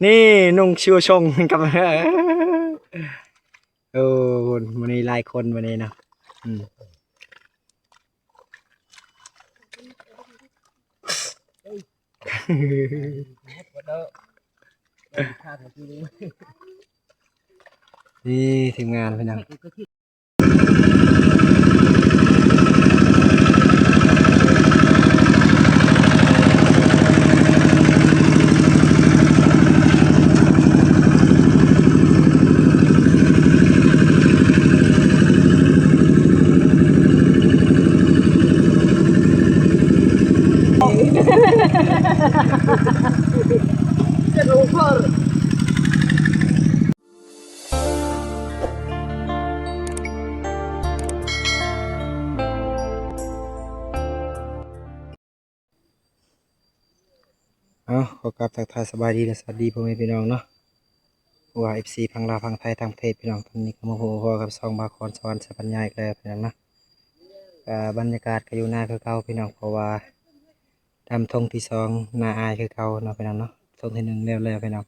ນີ້ນຸ່ງຊິວຊົງກັບ ໂອ້ ມື້ນີ້ຫຼາຍຄົນມື້ນີ້ເນາະ ອືມ ນີ້ທີມງານພີ່ນ້ອງ. ເອົາ ຂໍກາບທັກທາຍສະບາຍດີ ແລະ ສະຫວັດດີພໍ່ແມ່ພີ່ນ້ອງເນາະ ບໍ່ວ່າເອັຟຊີຝັ່ງລາວ ຝັ່ງໄທ ຕ່າງປະເທດພີ່ນ້ອງ. ຕອນນີ້ກໍມາພົບມາພໍ້ກັບຊ່ອງບ່າວຄອນສະຫວັນ ສະຫວັນຍາ ອີກແລ້ວພີ່ນ້ອງເນາະ. ກໍບັນຍາກາດກໍຢູ່ນາຄືເກົ່າພີ່ນ້ອງ ເພາະວ່າດຳທົ່ງທີສອງ ໜ້າອາຍຄືເກົ່າເນາະພີ່ນ້ອງເນາະ. ທົ່ງທີໜຶ່ງແລ້ວແລ້ວພີ່ນ້ອງ.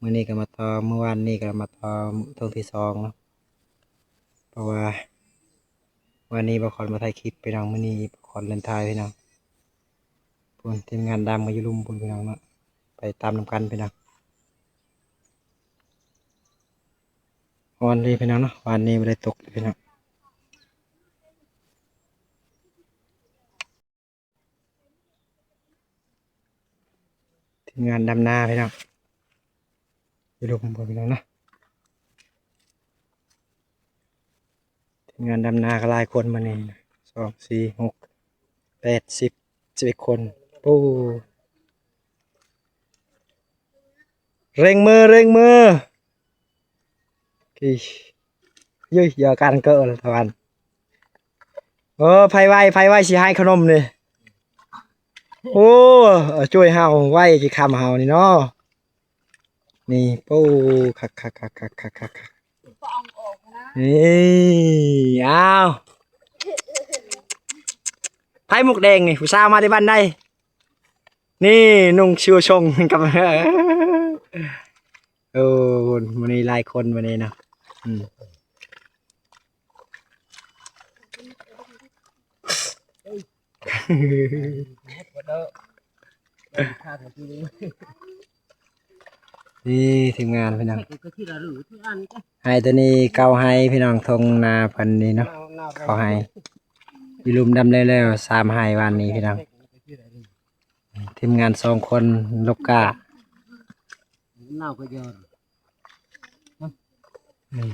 ມື້ນີ້ກໍມາຕໍ່ ມື້ວານນີ້ກໍມາຕໍ່ທົ່ງທີສອງເນາະ ເພາະວ່າວານນີ້ບ່າວຄອນມາຖ່າຍຄລິບພີ່ນ້ອງ ມື້ນີ້ບ່າວຄອນເລີ່ມຖ່າຍພີ່ນ້ອງ. ພຸ້ນທີມງານດຳກໍຢູ່ລຸ່ມພຸ້ນພີ່ນ້ອງເນາະ ໄປຕາມນຳກັນພີ່ນ້ອງ. ຮ້ອນເລີຍພີ່ນ້ອງເນາະ ວານນີ້ບໍ່ໄດ້ຕົກເລີຍພີ່ນ້ອງ. ທີມງານດຳນາພີ່ນ້ອງ ຢູ່ລຸ່ມພຸ້ນພີ່ນ້ອງເນາະ. ທີມງານດຳນາກໍຫຼາຍຄົນມື້ນີ້ ສອງ ສີ່ ຫົກ ແປດ ສິບ ສິບເອັດຄົນ. ໂອ້ ເລັ່ງມື ເລັ່ງມື. ເຮີ້ຍ ຢ່າກັນເກີນຕະວັນ. ເອີ ໃຜໄວ ໃຜໄວຊິໃຫ້ຂະໜົມນີ້. ໂອ້ ຊ່ວຍເຮົາໄວ ຂີ້ຄ້ຳເຮົານີ້ເນາະ. ນີ້ ໂອ້ ຄັກໆໆໆໆໆ. ນີ້ ອ້າວ ໃຜໝວກແດງນີ້ ຜູ້ສາວມາແຕ່ບ້ານໃດ? ນີ້ນຸ່ງຊິວຊົງກັບ ໂອ້ ມື້ນີ້ຫຼາຍຄົນມື້ນີ້ເນາະ ອືມ ນີ້ທີມງານພີ່ນ້ອງ ໄຮ່ຕົວນີ້ເກົ້າໄຮ່ພີ່ນ້ອງ ທົ່ງນາເພິ່ນນີ້ເນາະ ເກົ້າໄຮ່ ຢູ່ລຸ່ມດຳແລ້ວໆ ສາມໄຮ່ວານນີ້ພີ່ນ້ອງ. ທີມງານສອງຄົນ ລົກກ້າ ໜາວກໍຢອນ ອືມ.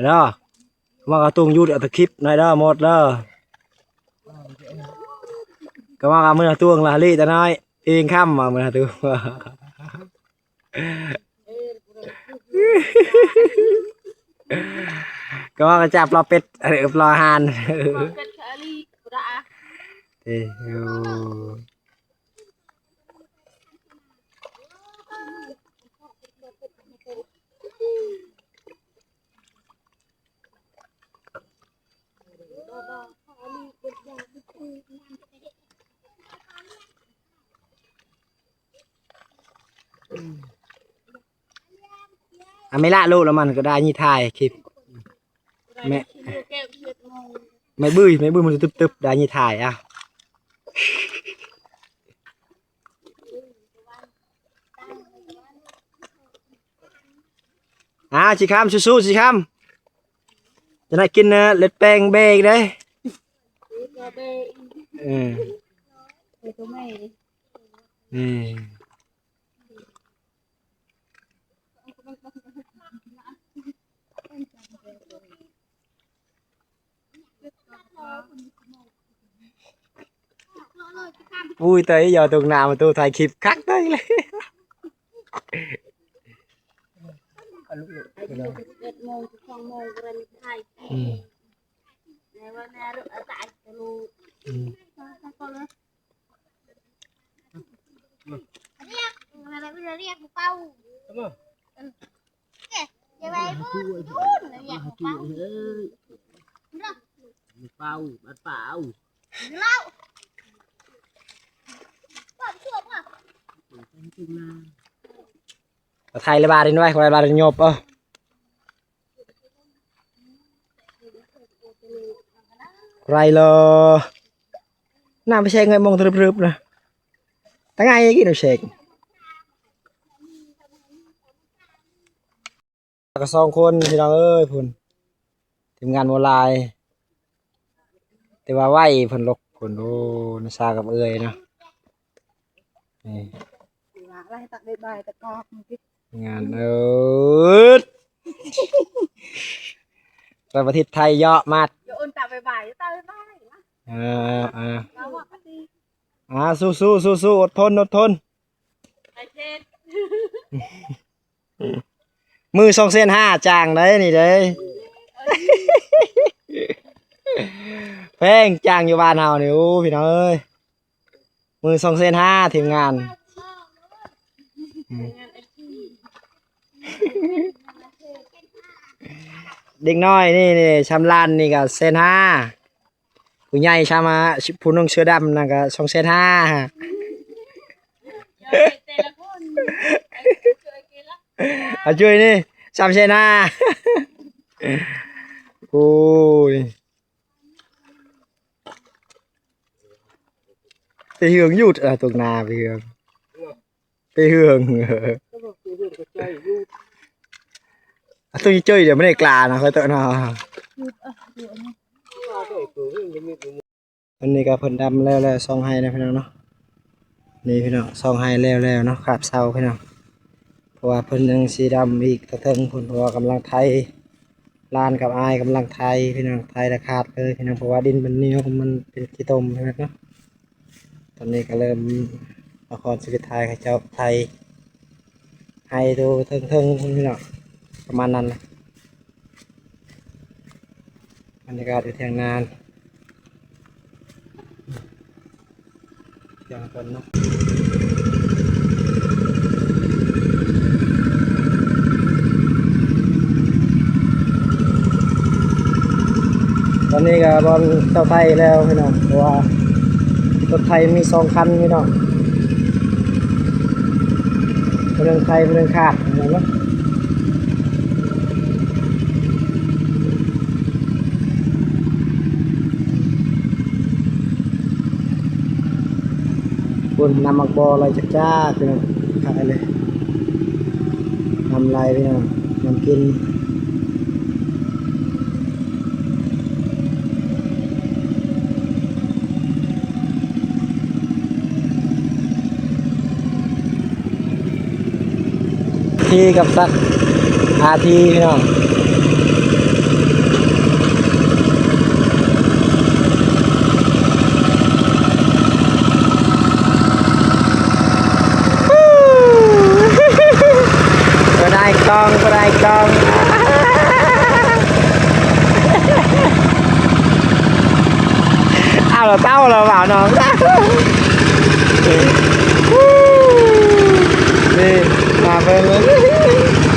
ເດີ ມາກະຕຸງຢູດເອົາຕະຄລິບໜ້ອຍເດີ ໝົດເດີ ກະມາກະມື້ນະຕຸງລະລິຕະນ້ອຍ ອີງຄຳມາມື້ນະຕຸງ ກະວ່າກະຈັບລໍເປັດ ເອີ ລໍອາຫານ ເອີ. ອາ ແມ່ລະໂລດລະມັນກໍໄດ້ນີ້ຖ່າຍຄລິບ ແມ່ ແມ່ບືຍ ແມ່ບືຍມັນຕຶບໆ ໄດ້ນີ້ຖ່າຍ ອາ ອາ ຊິຄຳ ສູ້ໆ ຊິຄຳ ຈະໄດ້ກິນເລັດແປ້ງແບອີກເດ້ ເອີ ເອີ. ອຸ້ຍ ຕາຍ ຢ່າຕົກນ້ຳ ມາຕູ້ຖ່າຍຄລິບຄັກໄດ້ເລີຍ ອືມ. ອືມ. ລຽກ ລຽກເປົ່າ ເອີ ຢ່າໄປພຸ້ນ ລຽກເປົ່າ ເອີ ເປົ່າ ບາດເປົ່າ ເອົາ ມາໄທລະບາດນີ້ໄວ້ ຄົນລະບາດນີ້ຍົບ ເອີ. ໄຣເລີ ນ້ຳໄປແຊງເງຍມອງຕະລຶບໆນະ ຕະໄງກິນນ້ຳແຊງ ກໍສອງຄົນພີ່ນ້ອງເອີຍ ພຸ້ນ ທີມງານບໍ່ຫຼາຍ ແຕ່ວ່າໄວເພິ່ນລົກພຸ້ນ ໂອ້ ນາຊາກັບເອື້ອຍເນາະ ນີ້ ວ່າອະໄລຕັກໄດ້ບາຍຕະກອກ ງານເອີດ ແຕ່ປະເທດໄທເຍາະມາກ ເອີ ເອີ ເອີ ອ່າ ສູ້ໆ ສູ້ໆ ອົດທົນ ອົດທົນ ມື້ສອງແສນຫ້າຈ້າງໄດ໋ນີ້ເດ້ ແພງຈ້າງຢູ່ບ້ານເຮົານີ້ ໂອ້ ພີ່ນ້ອງເອີຍ ມື້ສອງແສນຫ້າທີມງານ ເດັກນ້ອຍນີ້ ນີ້ຊຳລ້ານນີ້ກໍແສນຫ້າ ຜູ້ໃຫຍ່ຊຳ ຜູ້ໜຸ່ງເສື້ອດຳນັ້ນກໍສອງແສນຫ້າ ອາຈຸ້ຍນີ້ສາມແສນຫ້າ ໂອ້ຍ. ໄປເຮືອງຢູ່ ເອີ ຕົກໜ້າໄປເຮືອງ ໄປເຮືອງ ອາ ຕົກເຈີຍ ດຽວມັນໄດ້ກລານະ ຂ້ອຍເຕີນະ. ອັນນີ້ກໍເພິ່ນດຳແລ້ວແຫຼະ ສອງໄຮ່ນະພີ່ນ້ອງເນາະ. ນີ້ພີ່ນ້ອງ ສອງໄຮ່ແລ້ວແລ້ວເນາະ ຄາບເຊົາພີ່ນ້ອງ ເພາະວ່າເພິ່ນຍັງຊິດຳອີກຕະເທິງພຸ້ນ ເພາະວ່າກຳລັງໄຖ ຫຼານກັບອ້າຍກຳລັງໄຖພີ່ນ້ອງ ໄຖລະຄາດເລີຍພີ່ນ້ອງ ເພາະວ່າດິນມັນໜຽວ ມັນເປັນຂີ້ຕົມພີ່ນ້ອງເນາະ. ຕອນນີ້ກໍເລີ່ມ ນະຄອນສະວິດໄທເຂົາເຈົ້າໄຖ ໄຮ່ໂຕເທິງໆພຸ້ນພີ່ນ້ອງ ປະມານນັ້ນແຫຼະ. ບັນຍາກາດຢູ່ທ່ຽງນາ ທ່ຽງເພິ່ນເນາະ. ຕອນນີ້ກໍບ່ອນເຂົ້າໄຖແລ້ວພີ່ນ້ອງ ເພາະວ່າລົດໄຖມີສອງຄັນພີ່ນ້ອງ ຜູ້ໜຶ່ງໄຖຜູ້ໜຶ່ງຄາດເນາະ. ພຸ້ນ ນ້ຳໝາກບໍ່ໄຫຼຈັກໆ ພີ່ນ້ອງ ຂາຍເລີຍ ນ້ຳໄຫຼພີ່ນ້ອງ ນ້ຳກິນ. ທີ່ກັບສັກອາທີພີ່ນ້ອງ. ບໍ່ໄດ້ກ້ອງ ບໍ່ໄດ້ກ້ອງ. ເອົາລະເຕົ້າລະບ່າວນ້ອງ ນີ້ ມາເບິ່ງ.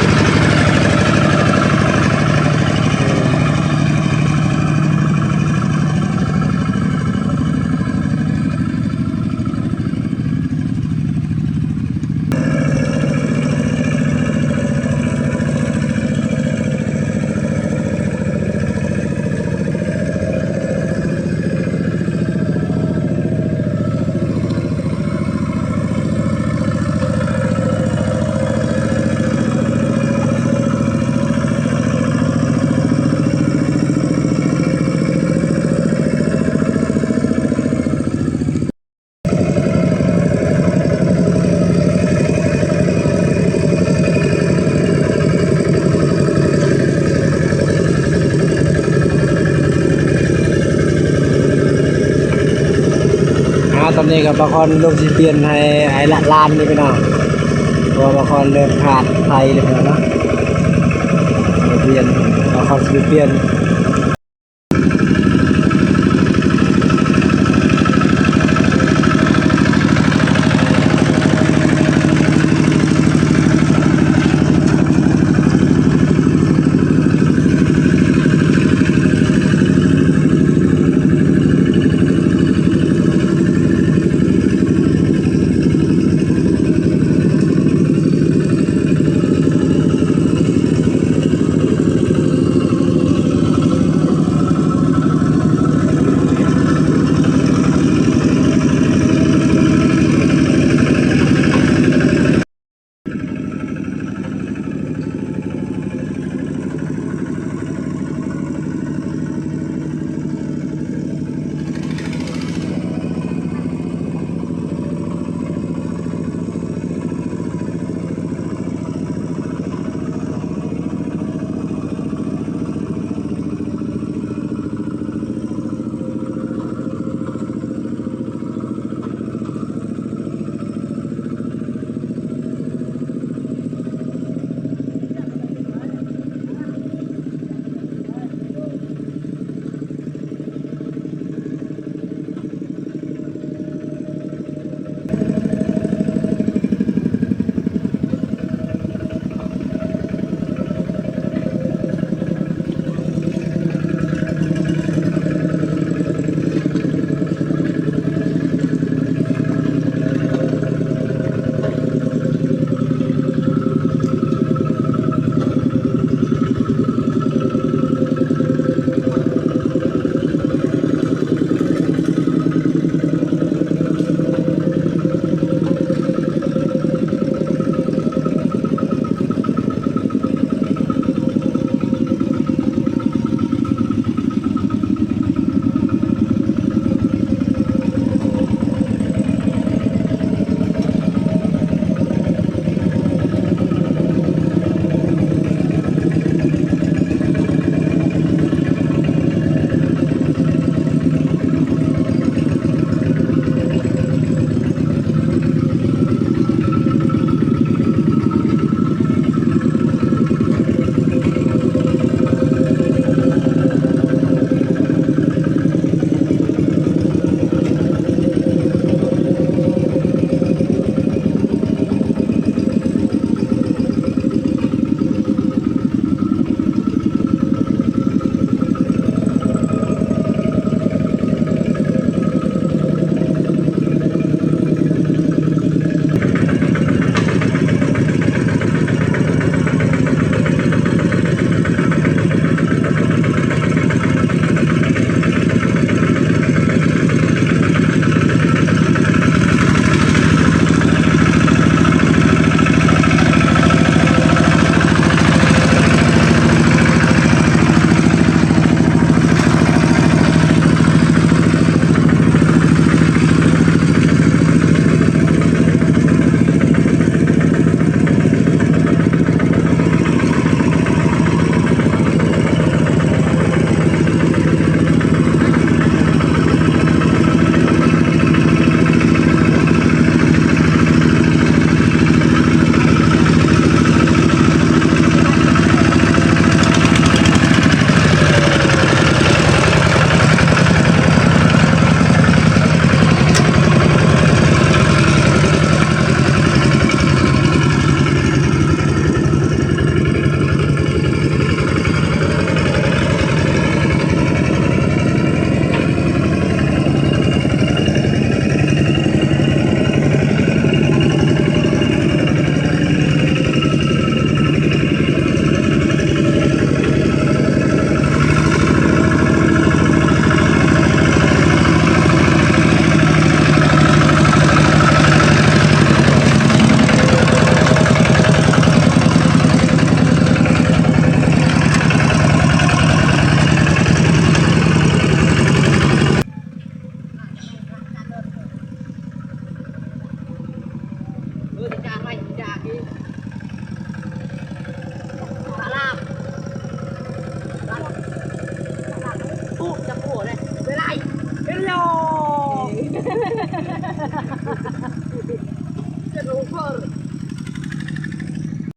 ອ່າ ຕອນນີ້ກໍປະຄອນລົງຊິປ່ຽນໃຫ້ອ້າຍລະ ລ້ານນີ້ພີ່ນ້ອງ ເພາະວ່າປະຄອນເລີ່ມຂາດໄຟແລ້ວພີ່ນ້ອງເນາະ ປ່ຽນ ປະຄອນຊິປ່ຽນ.